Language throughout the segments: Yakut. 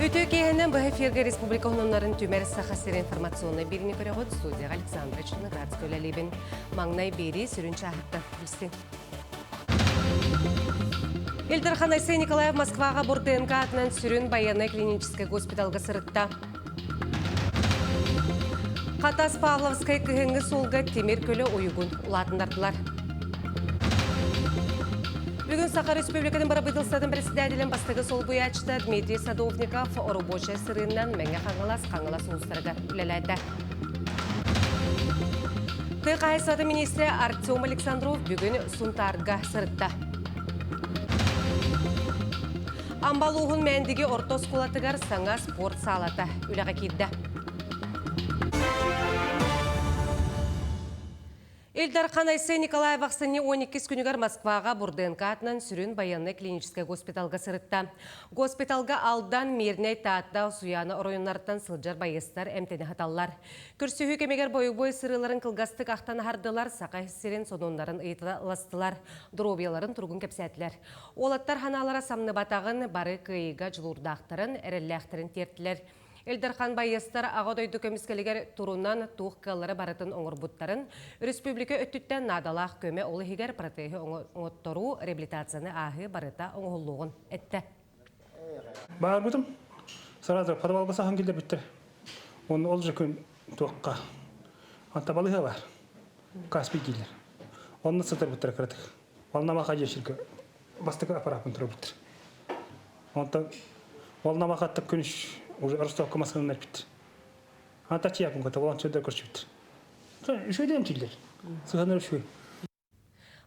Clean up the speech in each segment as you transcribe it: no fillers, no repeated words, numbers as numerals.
Үтүө киэһэнэн быһа эфиргэ республика хонуннарын түмэр Саха сирин информационнай бириини көрөҕүт студияҕа Александра Черноградская үлэлиибин. Маҥнай биэрии сүрүн чааһыттан билсиҥ. Ил Дархан Айсен Николаев Москваҕа Бурденко атынан сүрүн байыаннай клиническэй госпиталга сырытта. Хатас Павловскай кыһыҥҥы суолга тимир көлө уйугун улаатыннардылар. Бүгүн Саха Республикатын бырабыыталыстыбатын председателин бастакы солбуйааччыта Дмитрий Садовников оробуочай сырыыннан Мэҥэ Хаҥалас, Хаҥалас улуустарыгар үлэлээтэ. Тыа хаһаайыстыбатын министрэ Артем Александров бүгүн Сунтаарга сырытта. Амба улууһун Мээндиги орто оскуолатыгар саҥа спорт саалата үлэҕэ киирдэ. Ил Дархан Айсен Николаев ахсынньы 12 күнүгэр Москваҕа Бурденко атынан сүрүн байыаннай клиническэй госпиталга сырытта. Госпиталга Алдан, Мирнэй, Таатта, Усуйаана оройуоннарыттан сылдьар байыастар эмтэнэ сыталлар. Көрсүһүү кэмигэр бойобуой сырыыларын кылгастык ахтан аһардылар, Саха сирин сонуннарын ыйыталастылар, доруобуйаларын туругун кэпсээтилэр. Уолаттар ханаалара самныбатаҕын, бары кыайыыга дьулуурдаахтарын, эрэллээхтэрин тиэртилэр. Ил Дархан байыастар Аҕа дойду көмүскэлигэр турунан туох кыаллары барытын оҥорбуттарын, өрөспүүбүлүкэ өттүттэн наадалаах көмө, ол иһигэр протеһы оҥотторуу, реабилитацияны ааһыы барыта оҥоһуллуоҕун эттэ. Баарбытым. Сразу подвалга саһан киллэрбиттэр. Уонна ол же күн туохха Анта балыыһа бар. Каспий дииллэр. Онно сытарбыттар кыратык. Онно маха дьиэширгэ бастакы аппарааппын турабыттар. Онтон ол намахаттык күнүс уже Ростовка масканан эрпиттэр. Anta чиякын кота волонтердар көрсүбүттэр. Үчүгэй эмтииллэр. Сыһанар үчүгэй.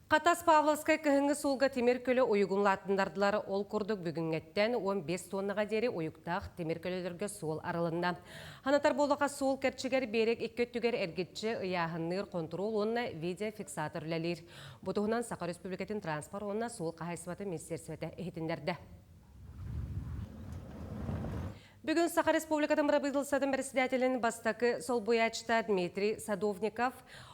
Хатас Павловскай кыһыҥҥы суолга тимир көлө уйугун лаатыннардылар. Ол курдук бүгүҥҥэттэн 15 тоннаҕа диэри уйуктаах тимир көлөлөргө суол арылынна. Ханатар буоллаха суол кэрчигэр биэрэк икки өттүгэр эргиччи ыйааһынныыр хонтуруол уонна видеофиксатор үлэлиир. Бу туһунан Саха Республикатын транспорт уонна суол хаһаайыстыбатын министиэристибэтэ иһитиннэрдэ. Бүгүн Саха Республикатын Бырабыыталыстыбатын председателин бастакы солбуйааччыта Дмитрий Садовников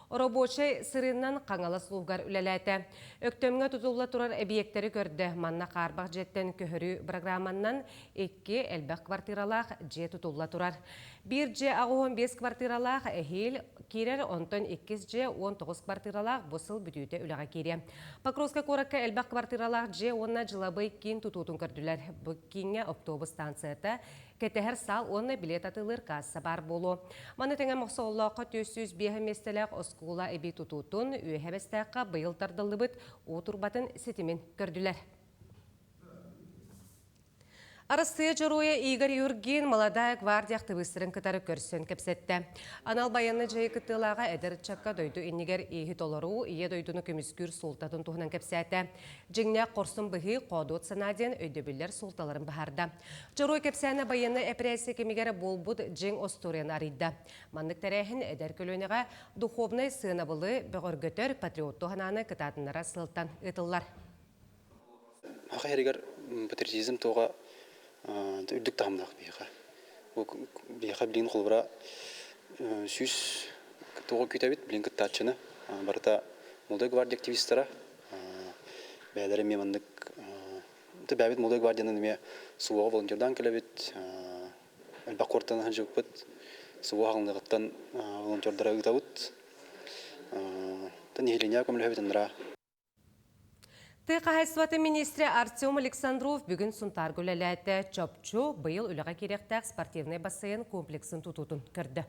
рабочай сырыыннан Хаҥалас улууһугар үлэлээтэ. Өктөмҥө тутулла турар эбийиэктэри көрдө. Манна хаарбах дьиэттэн көһөрүү программаннан икки элбэх квартиралаах дьиэ тутулла турар. Биир дьиэ 85 квартиралаах эһиил киирэр, онтон иккис дьиэ 19 квартиралаах бу сыл бүтүүтэ үлэҕэ киириэ. Покровскай куоракка элбэх квартиралаах дьиэ уонна дьылабый киин тутуутун көрдүлэр. Бу кииҥҥэ автобус станцията, кэтэһэр саал уонна билиэт атыылыыр касса баар буолуо. Маны тэҥэ Мохсоҕоллооххо 405 миэстэлээх оскуола эбии тутуутун Үөһэ Бэстээххэ быйыл тардыллыбыт уу турбатын ситимин көрдүлэр. Арассыыйа Дьоруойа Игорь Юргин Молодая гвардия актыбыыстарын кытары көрсөн кэпсэттэ. Анал байыаннай дьайыы кыттыылааҕа эдэр ыччакка дойду иннигэр ииһи толоруу, Ийэ дойдуну көмүскүүр суолтатын туһунан кэпсээтэ. Дьиҥнээх хорсун быһыы, хоодуот санаа диэн өйдөбүллэр суолталарын быһаарда. Дьоруой кэпсээнэ байыаннай эпэрээссийэ кэмигэр буолбут дьиҥ остуоруйаны арыйда. Маннык тэрээһин эдэр көлүөнэҕэ духовнай сыанабылы бөҕөргөтөр, патриоттуу санааны кытаатыннарар сыалтан ыытыллар. Саха сиригэр патриотизм туоҕа үрдүк таһымнаах биһиэхэ. Бу биһиэхэ билигин холобура 100 туоҕа күүтэбит, билигин кыттааччыны. Барыта Молодой гвардия активистара. Бэйэлэрэ эмиэ маннык бэйэбит Молодой гвардиянан эмиэ СВО волонтердаан кэлэбит. Элбэх куортан сылдьыбыппыт. СВО хаҥныаҕыттан волонтердары ыытабыт. Нэһилиэнньэҕэ көмөлөһөбүт анараа. Тыа хаһаайыстыбатын министрэ Артем Александров бүгүн Сунтаарга үлэлээтэ. Чопчу быйыл үлэҕэ киириэхтээх спортивнай бассейн комплексын тутуутун көрдө.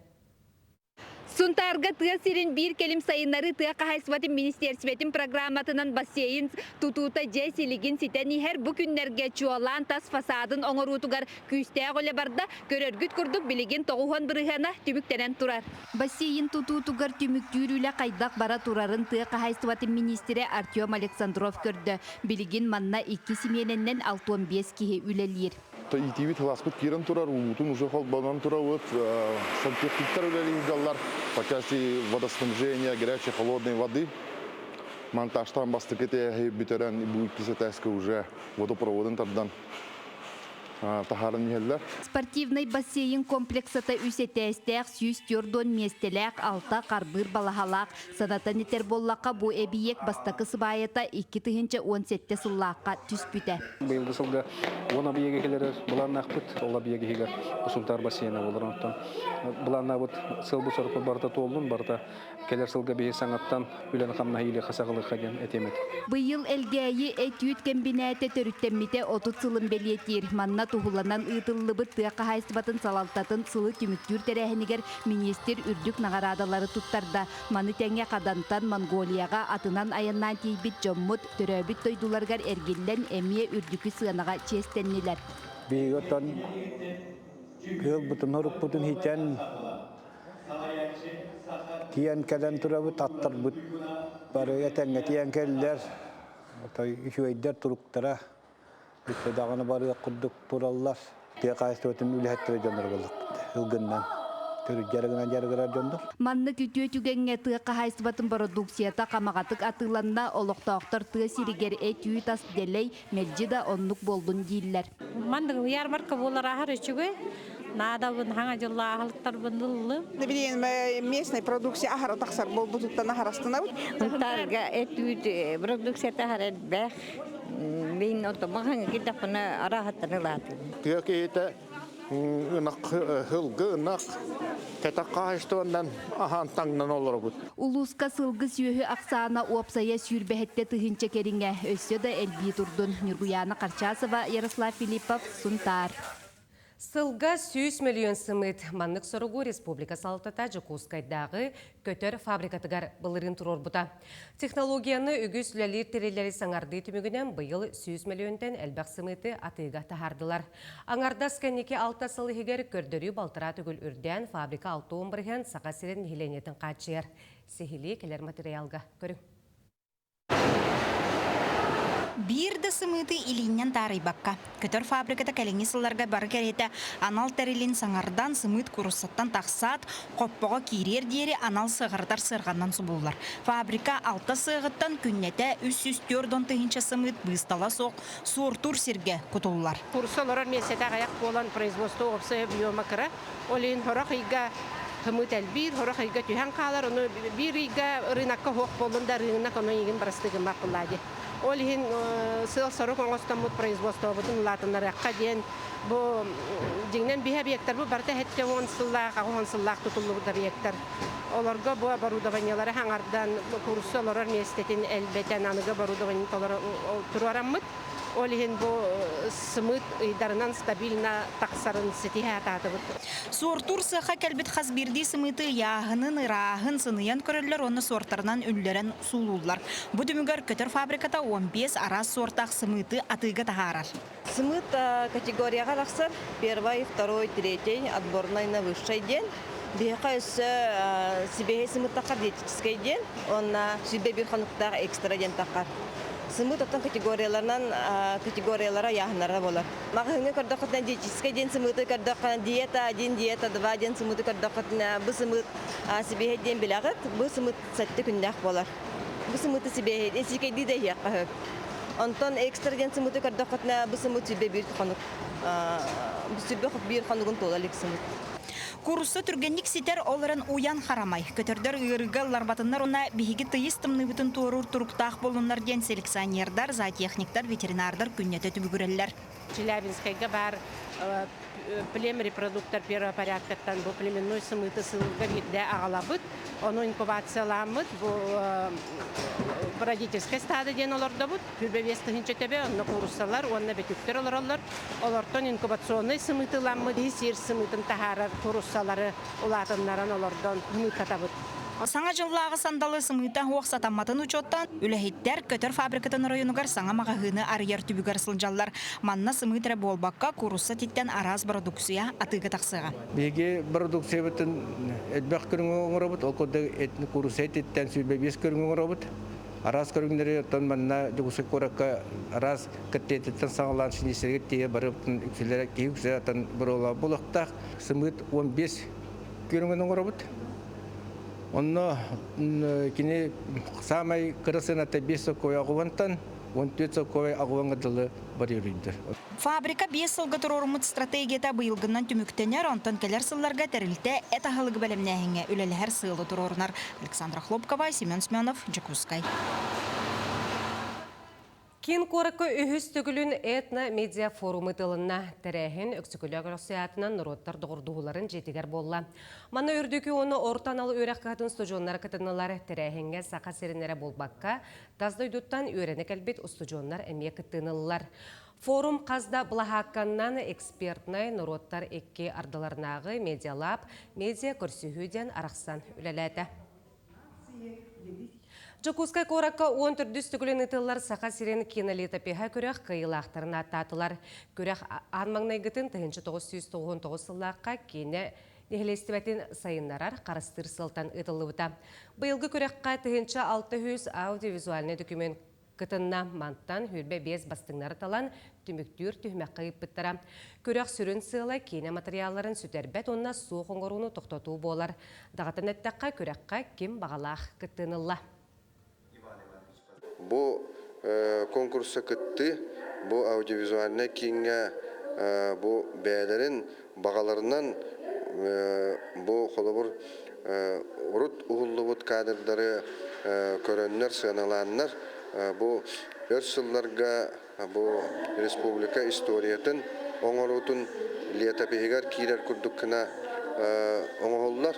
Сунтаарга тыа сирин биир кэлим сайыннарыы тыа хаһаайыстыбатын министиэрсибэтин программатынан бассейн тутуута дьэ силигин ситэн иһэр. Бу күннэргэ чуолаан тас фасадын оҥоруутугар күүстээх үлэ барда. Көрөргүт курдук билигин 90 бырыһыана түмүктэнэн турар. Бассейн тутуутугар түмүктүүр үлэ хайдах бара турарын тыа хаһаайыстыбатын миниистирэ Артем Александров көрдө. Билигин манна икки симиэнэннэн 65 киһи үлэлиир. Иитиибит сылааспыт киирэн турар, уутун уже холбонон турабыт, сантехниктар үлэлии сылдьаллар. По части водоснабжения горячей холодной воды монтажтан бастакы этээһи бүтэрэн, бу иккис этээскэ уже водопроводын тардан. таһааран иһэллэр. Спортивнай бассейн комплексата үс этээстээх, 140 миэстэлээх, алта харбыыр балаһалаах. Санатан этэр буоллахха, бу эбийиэк бастакы сыбаайата 2017 сыллаахха түспүтэ. Быйылгы сылга 10 объеги кэлэрэр былааннаахпыт. Ол объеги иһигэр Сунтаар бассейна болар. Онтон былааннаабыт сыл бу сорукпут барыта туоллун, барыта кэлэр сылга биһи саҥаттан үлэни хамнаһы илиэхэ саҕалыахха диэн этиэм этэ. Быйыл Элгээйи эт-үүт кэмбинээтэ төрүттэммитэ 30 сылын бэлиэтиир. Манна туһуланан ыытыллыбыт тыа хаһаайыстыбатын салалтатын сылы түмүктүүр тэрээһинигэр миниистир үрдүк наҕараадалары туттарда. Маны тэҥэ Хадантан Монголияҕа атынан айаннаан тиийбит дьоммут төрөөбүт дойдуларыгар эргиллэн эмиэ үрдүкү сыанаҕа чиэстэннилэр. Биһиги оттон кыылбытын орукпутун хитэн тиэн кэлэн турабыт, аттарбыт бары этэҥҥэ тиэн кэллэр. Отой үчүгэйдэр туруктара бүттэ даҕаны барыах курдук тураллар. Тыа хаһаайыстыбатын үлэһиттэрэ дьоннор буоллахпыт. Ылгыннан төрүт дьарыгынан дьарыгырар дьоннор. Маннык үтүө түгэҥҥэ тыа хаһаайыстыбатын бородууксуйата хамаҕатык атыыланна, олохтоохтор тыа сиригэр эт-үүт ас дэлэй, мэлдьи да оннук буоллун дииллэр. Маннык ярмарка буолар аһар үчүгэй. Наадабын хаҥа дьыллааһылыктарбын ыллым. Билигин местный продукция аһара тахсар буолбутуттан аһарастынабыт. Сунтаарга эт-үүт продукцията аһар элбэх. Мин ото махан кидапына араһаттан ылаатым. Тыа киһитэ ынах сылгы ынах кэтэх хаһаайыстыбаннан аһаан таҥнан олоробут. Улууска сылгы сүөһү ахсаана уопсайа 27 тыһыынча кэриҥэ, өссө да элбии турдун. Ньургуйаана Харчасова, Ярослав Филиппов, Сунтаар. Сылга 100 миллион сымыыт. Маннык соругу республика салалтата Дьокуускайдааҕы көтөр фабрикатыгар былырыын туруорбута. Технологияны үгүс үлэлиир тэриллэри саҥардыы түмүгүнэн быйыл 100 миллионтан элбэх сымыыты атыыга таһаардылар. Аҥардас кэнники 6 сыл иһигэр көрдөрүү балтараа төгүл үрдээн фабрика 60% Саха сирин нэһилиэнньэтин хааччыйар. Сиһилии кэлэр материалга көрүҥ. Биир да сымыыты илииннэн таарыйбакка, көтөр фабриката кэлиҥҥи сылларга бары кэриэтэ анал тэрилин саҥардан сымыыт кууруссаттан тахсаат, хоппоҕо киириэр диэри анал сыаҕырытар сыарҕаннан субуллар. Фабрика алта сыаҕыттан күннэтэ 304 тыһыынча сымыыт быыстала суох суортуур сиргэ кутуллар. Курса олорор миэстэтэ аҕыйах буолан производство уопсай объема кыра. Ол иһин сорох ыйга сымыыт элбиир, сорох ыйга түһэн хаалар. Ону биир ыйга ырыынакка суох буоллун да ырыынак ону игин барастыгыммат буоллаа дии. Ол иһин сыал-сорук оҥостоммут производствобутун улаатыннарыахха диэн бу дьиҥинэн биһи объектарбыт барыта 70 сыллаах, 80 сыллаах тутуллубут объектар. Олорго бу оборудованиелары хаҥардан курса олорор миэстэтин элбэтэн аныгы оборудование туруораммыт. Ол иһин бу сымыыт ыйдарынан стабильно тахсарын ситиһэ сатаатыбыт. Суортуур сыаха кэлбит хас биирдии сымыыты ыйааһынын, ырааһын сыныйан көрөллөр уонна суортарынан үллэрэн суулууллар. Бу түмүгэр көтөр фабриката 15 араас суортаах сымыыты атыыга таһаарар. Сымыыт категорияҕа тахсар. Первый, второй, третий, отборной на высший диэн. Биһиэхэ өссө сибиэһэй сымыыт таххар диетическэй диэн уонна 21 хонуктаах экстра диэн таххар. Сымыыт оттон категорияларынан категориялара ыйааһыннара буолар. Маҕаһыыҥҥа көрдөххүтүнэ диетическэй диэн сымыыты көрдөххө диета один, диета два диэн сымыыты көрдөххүтүнэ бу сымыыт сибиэһэй диэн билэҕит. Бу сымыыт сэттэ күннээх буолар. Бу сымыыты сибиэһэй сиикэйдии да иһиэххэ сөп. Онтон экстра диэн сымыыты көрдөххүтүнэ бу сымыыт 21 хонук 21 хонугун туола илик сымыыт. Куурусса түргэнник ситэр, ол эрэн уйан харамай. Көтөрдөр ыарыыга ылларбатыннар уонна биһиги тыйыс тымныыбытын туоруур туруктаах буоллуннар диэн селекционердар, зоотехниктар, ветеринардар күннэтэ түбүгүрэллэр. Челябинскайга баар племрепродуктор первого порядкаттан бу племенной сымыыты сылга биирдэ аҕалабыт. Ону инкубацияламмыт бу родительскай стадо диэн олордобут. Күрбэ 5 тыһыынча төбө, онно кууруссалар уонна бөтүктэр олороллор. Олортон инкубационнай сымыытыламмыт сир сымыытын таһаарар кууруссалары улаатыннаран олордон сымыыттатабыт. Саҥа дьыллааҕы сандалы сымыыта суох сатамматын учуоттаан, үлэһиттэр көтөр фабрикатын оройуонугар саҥа маҕаһыыны арыйар түбүгэр сылдьаллар. Манна сымыыт эрэ буолбакка, куурусса этиттэн араас бородууксуйа атыыга тахсыаҕа. Биһиги продукциябытын элбэх көрүҥү оҥоробут. Ол курдук куурусса этиттэн 25 көрүҥү оҥоробут. Араас көрүҥнэри оттон манна Дьокуускай куоракка араас котлетыттан саҕалаан синистергэ тиийэ бары үксүлэрэ киһи үксэ атын боруолаах буолуохтаах. Сымыыт 15 көрүҥүн оҥоробут. Онно кини саамай кыра сыаната 5 сокуойа оҕуһунтан. 14 солкуобай аҕуоҥҥа дылы барыырыйдыр. Фабрика биэс сылга туруоруммут стратегията быйылгынан түмүктэнэр, онтон кэлэр сылларга тэрилтэ эт аһылыгы бэлэмнээһиҥҥэ үлэлэһэр сыалы туруорунар. Александра Хлопкова, Семен Семенов, Дьокуускай. Киин куоракка үһүс төгүлүн этно-медиа форуму тылынна. Тэрээһин Өксөкүлээх Өлөксөй норуоттар доҕордуһууларын дьиэтигэр буолла. Манна үрдүкү уонна орто анал үөрэх кыһатын устудьуоннара кытыннылар. Тэрээһиҥҥэ Саха сирин эрэ буолбакка, тас дойдуттан үөрэнэ кэлбит устудьуоннар эмиэ кыттыыныллар. Форум хас да былаһаакканнан экспертнай норуоттар икки ардыларынааҕы медиалаб, медиа-көрсүһүү диэн арахсан үлэлээтэ. Дьокуускай куоракка 14 төгүлүн ыытыллар Саха сирин кинолетопиһа күрэх кыайыылаахтарын ааттаатылар. Күрэх аан маҥнайгытын 1999 сыллаахха киинэ нэһилиэстибэтин сайыннарар, харыстыыр сыалтан ыытыллыбыта. Быйылгы күрэххэ 1600 аудиовизуальнай документ кытынна. Мантан 25 бастыҥнары талан түмүктүүр түһүмэххэ ыыппыттара. Күрэх сүрүн сыала киинэ матырыйаалларын сүтэрбэт уонна суох оҥорууну тохтотуу буолар. Даҕатан эттэххэ, күрэххэ ким баҕалаах кыттыынылла. Бу конкурса кыттыы, бу аудиовизуальнай кииҥҥэ бу бэйэлэрин баҕаларынан бу холобур урут уһуллубут кадрдары көрөннөр, сыаналааннар бу өр сылларга бу республика историятын оҥоруутун летопиһыгар киирэр курдук гына оҥоһуллар.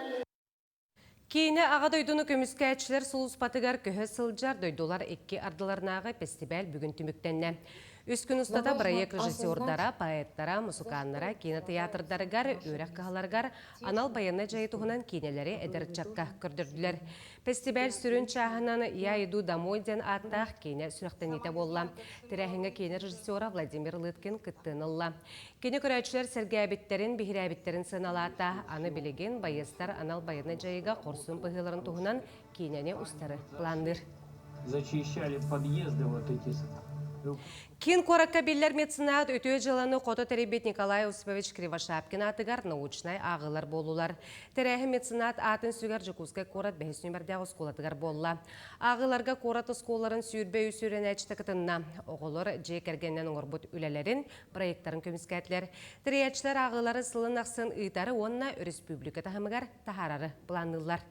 Киинэ Аҕа дойдуну көмүскээччилэр сулууспатыгар көһө сылдьар дойдулар икки ардыларынааҕы фестиваль бүгүн түмүктэннэ. Үс күн устата бырайыак режиссердара, поэттара, мусукааннара кинотеатрдарыгар, үөрэх кыһаларыгар анал байыаннай дьайыы туһунан киинэлэри эдэр ыччакка көрдөрдүлэр. Фестиваль сүрүн чааһынан «Я иду домой» диэн ааттаах киинэ сүрэхтэниитэ буолла. Тэрээһиҥҥэ киинэ режиссера Владимир Лыткин кыттыыны ылла. Кини көрөөччүлэр сэргээбиттэрин, биһирээбиттэрин сыаналаата. Аны билигин байыастар анал байыаннай дьайыыга хорсун быһыыларын туһунан киинэни устары планныыр. Зачищали подъезды вот эти. Киин куоракка биллэр меценат үтүө дьыаланы хото тэрийбит Николай Осипович Кривошапкин аатыгар научнай ааҕыылар буоллулар. Тэрээһин меценат аатын сүгэр Дьокуускай куорат бэһис нүмердээх оскуолатыгар буолла. Ааҕыыларга куорат оскуолаларын 23 үөрэнээччитэ кытынна. Оҕолор дьиэ кэргэнинэн оҥорбут үлэлэрин проектарын көмүскээтилэр. Тэрийээччилэр ааҕыылары сылын ахсын ыытары уонна өрөспүүбүлүкэ таһымыгар таһаарары былаанныыллар.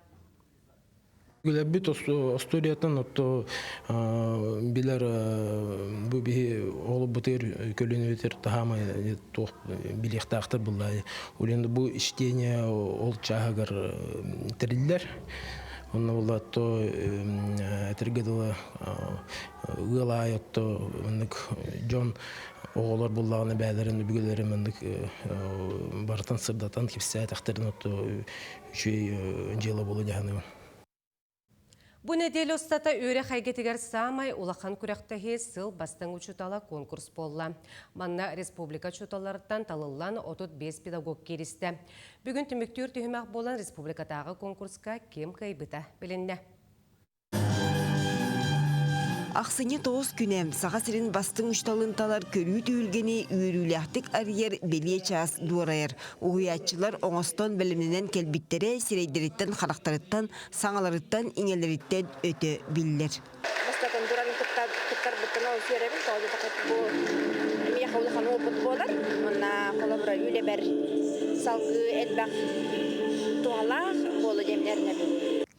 Үлэбит остуоруйаттан отто билэр бу биһи олобутугар көлүнүбүтэр таһаама туох билиэхтаахтар буллаа. Улен бу чтение ол чааһыгар тэриллэр. Онно була то этэргэ дылы ыал аайы отто маннык дьон оҕолор буллаҕына бээлэрин үбүгэлэрин маннык барытын сырдатан кипсээтэхтэрин отто үчүгэй дьыала буолуо дьаһаныбын. Бу нэдиэлэ устата үөрэх эйгэтигэр саамай улахан күрэхтэһии сыл бастыҥ учуутала конкурс буолла. Манна республика учууталларыттан талыллан 35 педагог кииристэ. Бүгүн түмүктүүр түһүмэх буолан республикатааҕы конкурска ким кыайбыта билиннэ. Ахсынньы тоҕус күнэ Саха сирин бастыҥ учууталын талар көрүү түһүлгэни үөрүүлээхтик арыйар бэлиэ чаас дуорайар. Уһуйааччылар оҥостон бэлэмнэнэн кэлбиттэрэ сирэйдэриттэн-харахтарыттан, саҥаларыттан-иҥэлэриттэн өтө биллэр. Бастатан туран кыттарбыттан олус үөрэбин. Тоҕо диэтэххэ бу миэхэ улахан опыт буолар. Уонна холобура үлэбэр салгыы элбэх туһалаах буолуо диэн эрэнэбин.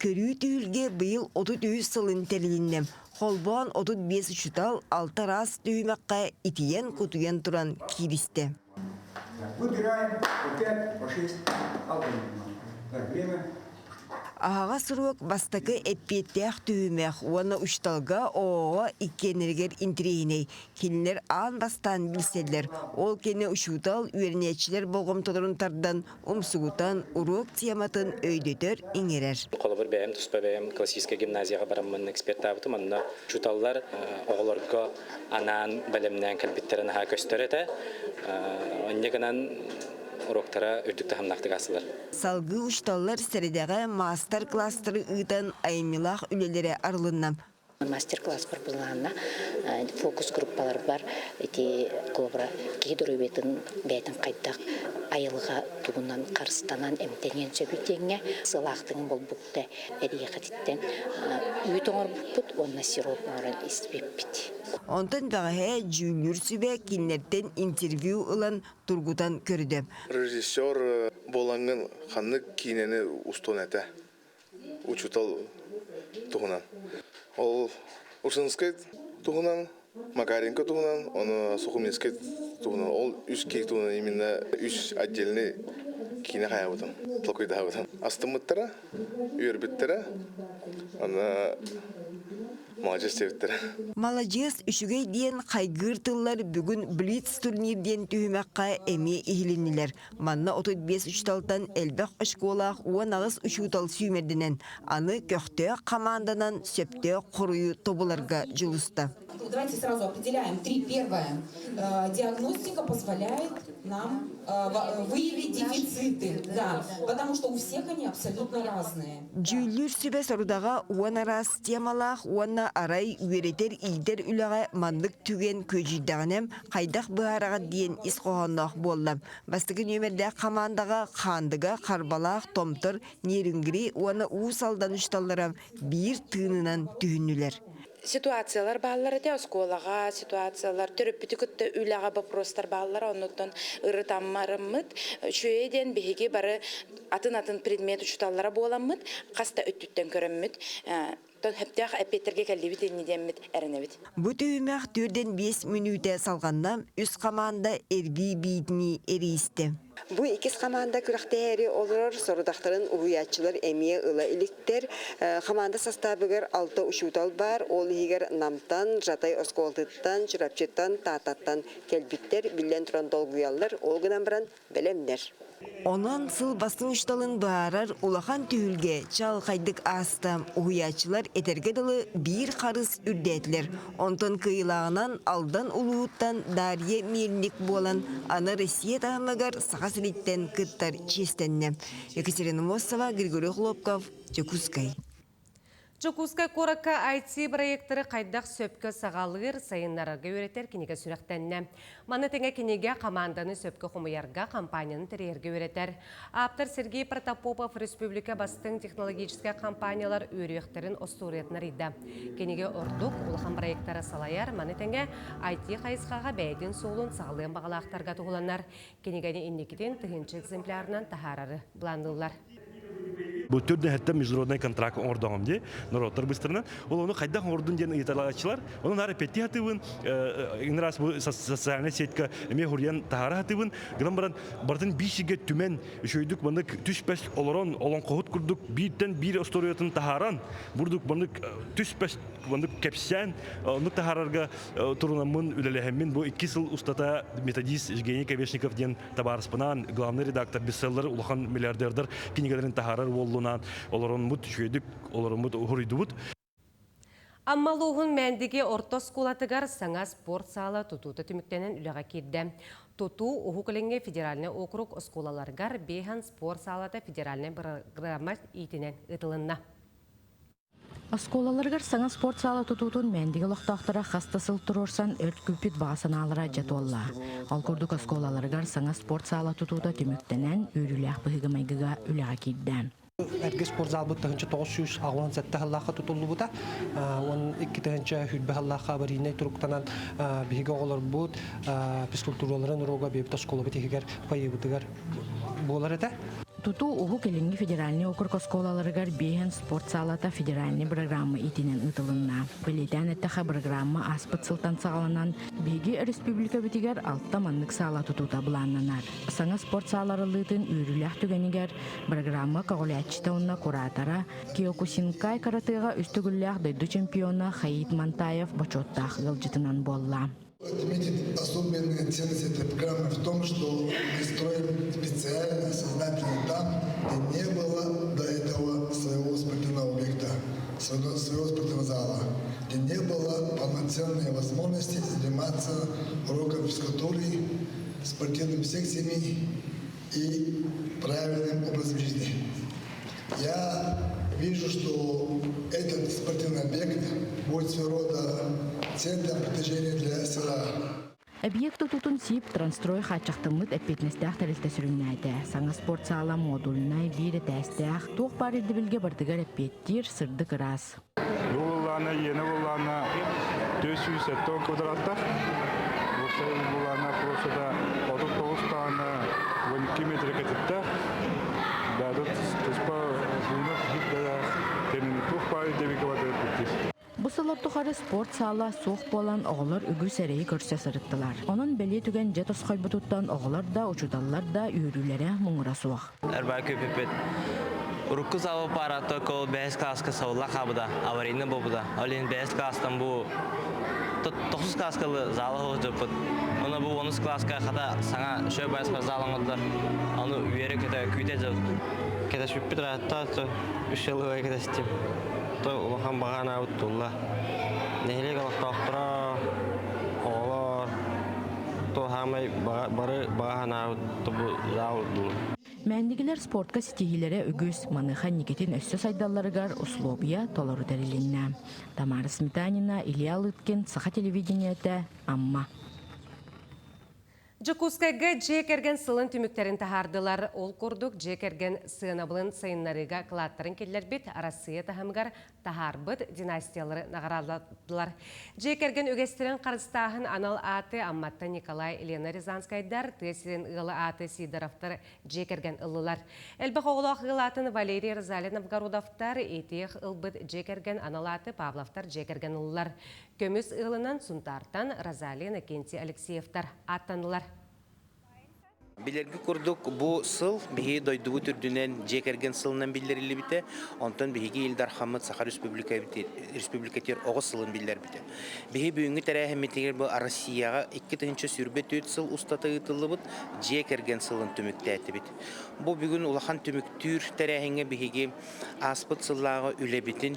Көрүү түһүлгэ быйыл 33 сылын тэрилиннэ. Холбоон 35 учуутал алта араас түһүмэххэ итийэн-кутуйан туран кииристэ. Выбираем по 5, по 6 алгоритмов. Так, время. Аһаҕас уруок бастакы эппиэттээх түһүмэх уонна учууталга оҕоҕо иккиэннэригэр интэриэһинэй. Кинилэр аан бастаан билсэллэр. Ол кэннэ учуутал үөрэнээччилэр болҕомтолорун тардан, умсугутан, уруок тематын өйдөтөр, иҥэрэр. Холобур, бэйэм туспа бэйэм классическай гимназияҕа бараммын экспертаабытым. Онно учууталлар оҕолорго анаан бэлэмнээн кэлбиттэрэ наһаа көстөр этэ. Инньэ гынан уруоктара үрдүк таһымнаахтык аастылар. Салгыы учууталлар сэрэдэҕэ маастар-класстары ыытан айымньылаах үлэлэрэ арылынна. Мастер-класс бар булаанна фокус группалар бар ити холобура киһи доруобуйатын бэйэтин хайдах айылҕа тугунан харыстанан эмтэниэн сөбүй диэҥҥэ сылаахтыҥ болбукта эриэхэтиттэн үүт оҥорбуппут уонна сироп оҥорон испиппит. Онтон бэҕэһээ дьүүллүүр сүбэ кинилэртэн интервью ылан тургутан көрдө. Режиссер буолаҥҥын ханнык киинэни устуон этэ? Учуутал туһунан. Ол Ушинскай туһунан, Макаренко туһунан, ону Сухуминскай туһунан. Ол үс киһи туһунан именно үс отдельный киинэ хайабытым, толкуйдаабытым. Астыммыттара, үөрбүттэрэ, аны Маладьыас диэбиттэрэ. Маладьыас үчүгэй диэн хайгыыр тыллар бүгүн Блиц турнир диэн түһүмэххэ эмиэ иһилиннилэр. Манна 35 учууталтан элбэх очколаах 18 учуутал сүүмэрдэнэн, аны көхтөөх хамаанданан сөптөөх хоруйу тобуларга дьулуста. Давайте сразу определяем. Три. Первое. Диагностика позволяет нам выявить дефициты. Да, потому что у всех они абсолютно разные. Дьүүллүүр сүбэ сорудаҕа уон араас темалаах уонна арай үөрэтэр-иитэр үлэҕэ маннык түгэн күөдьүйдэҕинэ хайдах быһаараҕыт диэн ис хоһоонноох буолла. Бастакы нүөмэрдээх хамаандаҕа Хаандыга, Харбалаах, Томтор, Нерюнгри уонна Уус Алдан учууталлара биир тыынынан түһүннүлэр. Ситуациялар бааллар этэ оскуолаҕа ситуациялар төрөппүтү кытта үлэҕэ вопростар бааллара оннуттан ырытаммарыммыт үчүгэйэ диэн биһиги бары атын-атын предмет учууталлара буоламмыт хас да өттүттэн көрөммүт сөптөөх эппиэттэргэ кэллибит инни диэммит эрэнэбит. Бу түһүмэх төрдөн 5 мүнүүтэ салҕанна, үс хамаанда эрбии биитини эрийистэ. Бу иккис хамаанда күрэхтэһээри олорор сорудахтарын уһуйааччылар эмиэ ыла иликтэр. Хамаанда састаабыгар алта учуутал баар, ол иһигэр Намтан, Жатай оскуолатыттан, Чурапчыттан, Тааттаттан кэлбиттэр, биллэн туран долгуйаллар, ол гынан баран бэлэмнэр. Онон сыл бастыҥ учууталын быһаарар улахан түһүлгэ чаҕылхайдык ааста. Уһуйааччылар этэргэ дылы биир харыс үрдээтилэр. Онтон кыайыылааҕынан Алдан улууһуттан Дарья Мельник буолан, аны Россия таһымыгар Саха сириттэн кыттар чиэстэннэ. Екатерина Мосова, Григорий Хлопков, Дьокуускай. Дьокуускай куоракка IT-бырайыактары хайдах сөпкө саҕалыыр, сайыннарарга үөрэтэр кинигэ сүрэхтэннэ. Маны тэҥэ кинигэ хамаанданы сөпкө хомуйарга, компанияны тэрийэргэ үөрэтэр. Ааптар Сергей Протопопов республика бастыҥ технологическай компаниялар үөрүйэхтэрин остуоруйатын арыйда. Кинигэ ордук улахан бырайыактары салайар, маны тэҥэ IT хайысхаҕа бэйэтин суолун саҕалыан баҕалаахтарга туһуланар. Кинигэни инникитин тыһыынча экземплярынан таһаарары былаанныыллар. Бу төрдүһэттэн международный контракт оҥордоҕум дии, норуоттар быстарынан. Ол ону хайдах оҥордун диэн ыйыталааччылар. Онон наар эппиэттии сатыыбын, раз бу социальная сетька эмиэ хуруйан таһаара сатыыбын. Гынан баран барытын биир сиргэ түмэн, үчүгэйдик маннык түспэс олорон, олоҥхоһут курдук бииртэн биир остуоруйатын таһааран, бурдук маннык түспэс маннык кэпсээн, оннук таһаарарга турунаммын, үлэлэһэммин бу икки сыл устата методист Евгений Ковешников диэн табаарыспынаан главный редактор бестселлер улахан миллиардердар кинигэлэрин таһаарар уоллунаан олороммут үчүгэйдик олороммут уһуруйдубут. Амма улууһун Мээндиги орто оскуолатыгар саҥа спорт саала тутуута түмүктэнэн үлэҕэ киирдэ. Тутуу Уһук Илиҥҥи федеральнай округ оскуолаларыгар Бехан спорт саалата федеральнай бырагыраама иитинэн ыытылынна. Оскуолаларыгар саҥа спорт саала тутуутун Мээндиги олохтоохторо хас да сыл туруорсан өрт күүппүт баҕа санаалара дьэ туолла. Ол курдук оскуолаларыгар саҥа спорт саала тутуута түмүктэнэн, үөрүүлээх быһыыга-майгыга үлэҕэ киирдэ. Эргэ спортзалбыт 1987 сыллаахха тутуллубута. 12 сүүс сыллаахха аварийнай туруктанан биһиги оҕолорбут физкультураларын уруога бэйэбит оскуолабыт иһигэр фойебытыгар буолар этэ. Тутуу Уһук Илиҥҥи федеральнай округ оскуолаларыгар биэһэн спорт саалата федеральнай программа иитинэн ыытылынна. Бэлиэтээн эттэххэ, программа ааспыт сылтан саҕаланан, биһиги өрөспүүбүлүкэбитигэр алта маннык саала тутуута былааннанар. Саҥа спорт сааларыллыытын үөрүүлээх түгэнигэр программа көҕүлээччитэ уонна куратора Киокусинкай каратэҕа үс төгүллээх дойду чемпиона Хаид Мантаев бочуоттаах ыалдьытынан буолла. Отметить особенная ценность этой программы в том, что мы строим специально, сознательно там, где не было до этого своего спортивного объекта, своего, своего спортивного зала, где не было полноценной возможности заниматься уроком физкультуры, спортивными секциями и правильным образом жизни. Я Вижу, что этот спортивный объект будет своего рода центром притяжения для села. Объект тутуутун СИП Транстрой хааччахтаммыт эппиэтинэстээх тэрилтэ сүрүннээтэ. Саҥа спорт саала модульнай, биир этээстээх, туох баар ирдэбилгэ барытыгар эппиэттиир, сырдык ыраас. Бу буллаана иэнэ буллаана 470 квадраттар. Уопсай буллаана площада 39 даҕаны 12 метр кэтиттээх. Бэйэтэ туспа буунар тиһиктээх тэнини туох баар ирдэбилгэ барытыгар эппиэттиир. Бу сыллар тухары спорт саала суох буолан оҕолор үгүс эрэйи көрсө сырыттылар. Онон бэлиэ түгэн дьэ тосхойбутуттан оҕолор да, учууталлар да үөрүүлэрэ муҥура суох. Эрбаа көпүппүт. Урукку саба аппарата кол бэһис класска сабылла хаабыда, аварийный буолбута. Ол иһин бэһис класстан бу тохсус класскалы зала сылдьыппыт. Оны бу онус класска хата саҥа шөй байаспар зал оҥордулар. Ону үөрэ-көтө күүтэ дьыл. Кэтэспиппит ыраатта, үс сыл кэтэстим. То улахан баҕа анаабыт тулла. Нэһилиэк олохтоохторо, оҕолор, то хаамай бары баҕа санаабыт бу зал дуу. Мээндигилэр спортка ситиһиилэрэ үгүс, маныаха инникитин өссө сайдалларыгар услуобуйа толору тэрилиннэ. Тамара Сметанина, Илья Лыткин, Саха телевидениетэ, Амма. Дьокуускайга дьиэ кэргэн сылын түмүктэрин таһаардылар. Ол курдук дьиэ кэргэн сыанабылын сайыннарыыга кылааттарын киллэрбит Арассыыйа таһымыгар таһаарбыт династиялары наҕараадалаатылар. Дьиэ кэргэн үгэстэрин харыстааһын анал ааты Амматтан Николай Елена Рязанскайдар, тыа сирин ыала ааты Сидоровтар дьиэ кэргэн ыллылар. Элбэх оҕолоох ыал аатын Валерий Розалия Новгородовтар, итиэх ылбыт дьиэ кэргэн анал ааты Павловтар дьиэ кэргэн ыллылар. Көмүс ыалынан Сунтаартан Розалия Иннокентий Алексеевтар ааттаннылар. Билэрги курдук, бу сыл биһи дойдубут үрдүнэн дьиэ кэргэн сылынан биллэриллибитэ. Онтон биһиги Ил Дархаммыт Саха Республикатыгар оҕо сылын биллэрбитэ. Биһи бүгүҥҥү тэрээһиммитигэр бу Россияҕа 2024 сыл устата ыытыллыбыт дьиэ кэргэн сылын түмүктээтибит. Бу бүгүн улахан түмүктүүр тэрээһиҥҥэ биһиги ааспыт сыллааҕы үлэбитин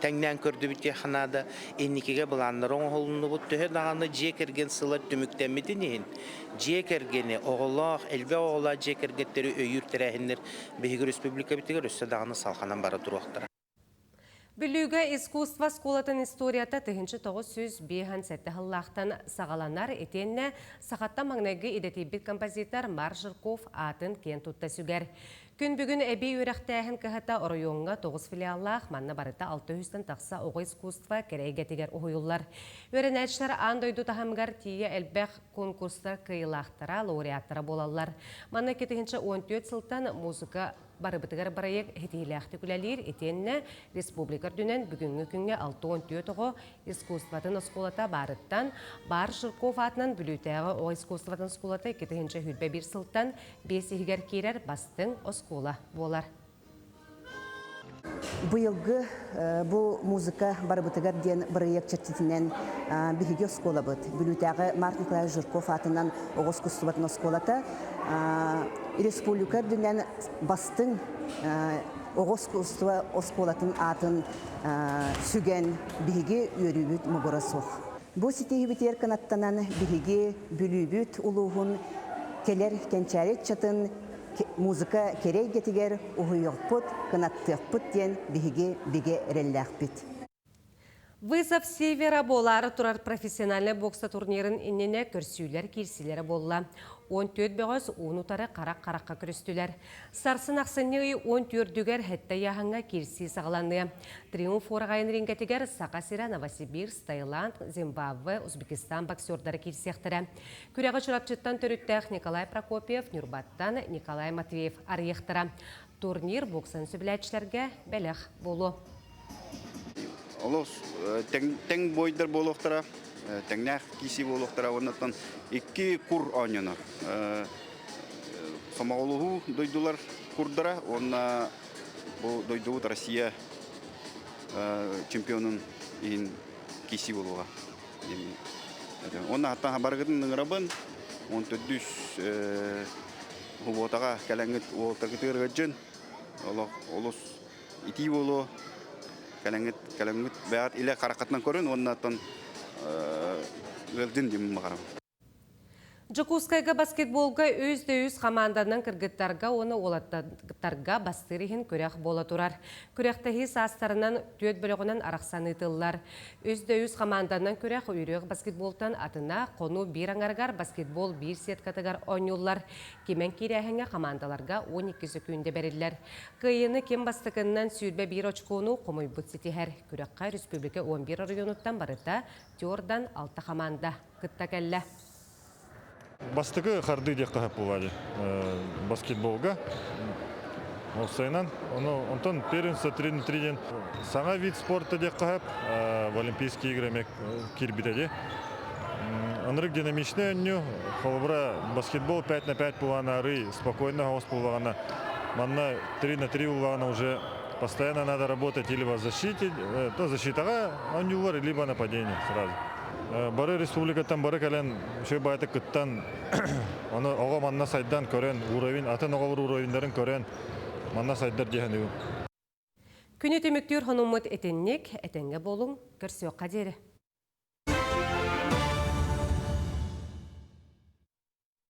тэҥнээн көрдүбүт диэххэ наада. Инникигэ былааннары оҥоһулуннубут. Төһө даҕаны дьиэ кэргэн сыла түмүктэммитин иһин, дьиэ кэргэни, оҕолоох, элбэх оҕолоох дьиэ кэргэттэри өйүүр тэрээһиннэр биһиги республикабытыгар өссө даҕаны салҕанан бара туруохтара. Бүлүүгэ искусство оскуолатын историята 1957 сыллаахтан саҕаланар итиэннэ сахаттан маҥнайгы идэтийбит композитор Марк Жирков аатын киэн тутта сүгэр. Күн бүгүн эбии үөрэхтээһин кыһата оройуоҥҥа тоҕус филиаллаах, манна барыта 600-тэн тахса оҕо искусство кэрэ эйгэтигэр уһуйуллар. Үөрэнээччилэр аан дойду таһымыгар тиийэ элбэх конкурстар кыайыылаахтара, лауреаттара буолаллар. Манна 2014 сылтан музыка барыбытыгар бырайыак ситиһиилээхтик үлэлиир итиэннэ республика үрдүнэн бүгүҥҥү күҥҥэ 64 оҕо искусствотын оскуолата баарыттан Баар Жирков аатынан Бүлүүтээҕи оҕо искусствотын оскуолата 2021 сылтан биэс иһигэр киирэр бастыҥ оскуола буолар. Быйылгы бу музыка барыбытыгар диэн бырайыак чэрчитинэн биһиги оскуолабыт Бүлүүтээҕи Марк Николаевич Жирков аатынан оҕо искусствотын оскуолата республика үрдүнэн бастыҥ оҕо искусство оскуолатын аатын сүгэн биһиги үөрүүбүт муҥура суох. Бу ситиһиибитигэр кынаттанан биһиги Бүлүүбүт улууһун кэлэр кэнчээри ыччатын музыка кэрэ эйгэтигэр уһуйуохпут, кынаттыахпыт диэн биһиги бигэ эрэллээхпит. Вызов Севера буолаары турар профессиональнай бокса турнирын иннинэ көрсүүлэр киирсиилэрэ буолла. 14 бөҕөс уун-утары харах-харахха көрүстүлэр. Сарсын ахсынньы ый 14-үгэр Хэттэ ыйааһыҥҥа киирсии саҕаланыа. Триумф уораҕайын рингэтигэр Саха сирэ, Новосибирск, Таиланд, Зимбабве, Узбекистан боксердара киирсиэхтэрэ. Күрэҕи Чурапчыттан төрүттээх Николай Прокопьев, Ньурбаттан Николай Матвеев арыйыахтара. Турнир боксаны сөбүлээччилэргэ бэлэх буолуо. Олус тэҥ бойдар буолуохтара, тэҥнээх киисии буолуохтара уоннаттан икки кур оонньонор. Сомоҕолоһуу дойдулар курдара уонна бу дойдубут Россия чемпионун иһин киисии буолуоҕа. Уонна хаттан барыгытын ыҥырабын, он төрдүс субуотаҕа кэлэҥҥит уолтаргытыгар ыалдьын, олох олус итии буолуо, кэлэҥҥит кэлэҥҥит бэйэҕит илэ хараххытынан көрүн уонна оттон ыалдьын диэн баҕарабын. Дьокуускайга баскетболга үс да үс хамаанданан кыргыттарга уонна уолаттарга бастыыр иһин күрэх буола турар. Күрэхтэһии саастарынан түөрт бөлөҕүнэн арахсан ыытыллар. Үс да үс хамаанданан күрэх үөрүөх баскетболтан атына хонуу биир аҥарыгар баскетбол биир сеткатыгар оонньууллар. Кимэн киирээһиҥҥэ хамаандаларга 12 сөкүүндэ бэриллэр. Кыайыыны ким бастакыннан 21 очкону хомуйбут ситиһэр. Күрэххэ республика 11 оройуонуттан барыта Тёрдан алта хамаанда кытта кэллэ. Бастакы хардыы диэххэ сөп буолла баскетболга. Уопсайынан, ону онтон первенство 3 на 3 диэн саҥа вид спорта диэххэ сөп. В Олимпийские игры эмиэ киирбитэ дии. Ынырык динамичный оонньуу. Холобура, баскетбол 5 на 5 буолаҕына арый спокойно соҕус буоллаҕына, манна 3 на 3 буоллаҕына уже постоянно надо работать или в защите, то защитаҕа оонньуулар, либо нападение сразу. Бары республикаттан бары кэлэн үчүгэй баайытык кыттан, ону оҕо манна сайдан көрөн, уровень, атын оҕолор уровеньдарын көрөн, манна сайдар дии саныыбын. Күнү түмүктүүр хонуммут итинник, этэҥҥэ буолуҥ, көрсүөххэ диэри.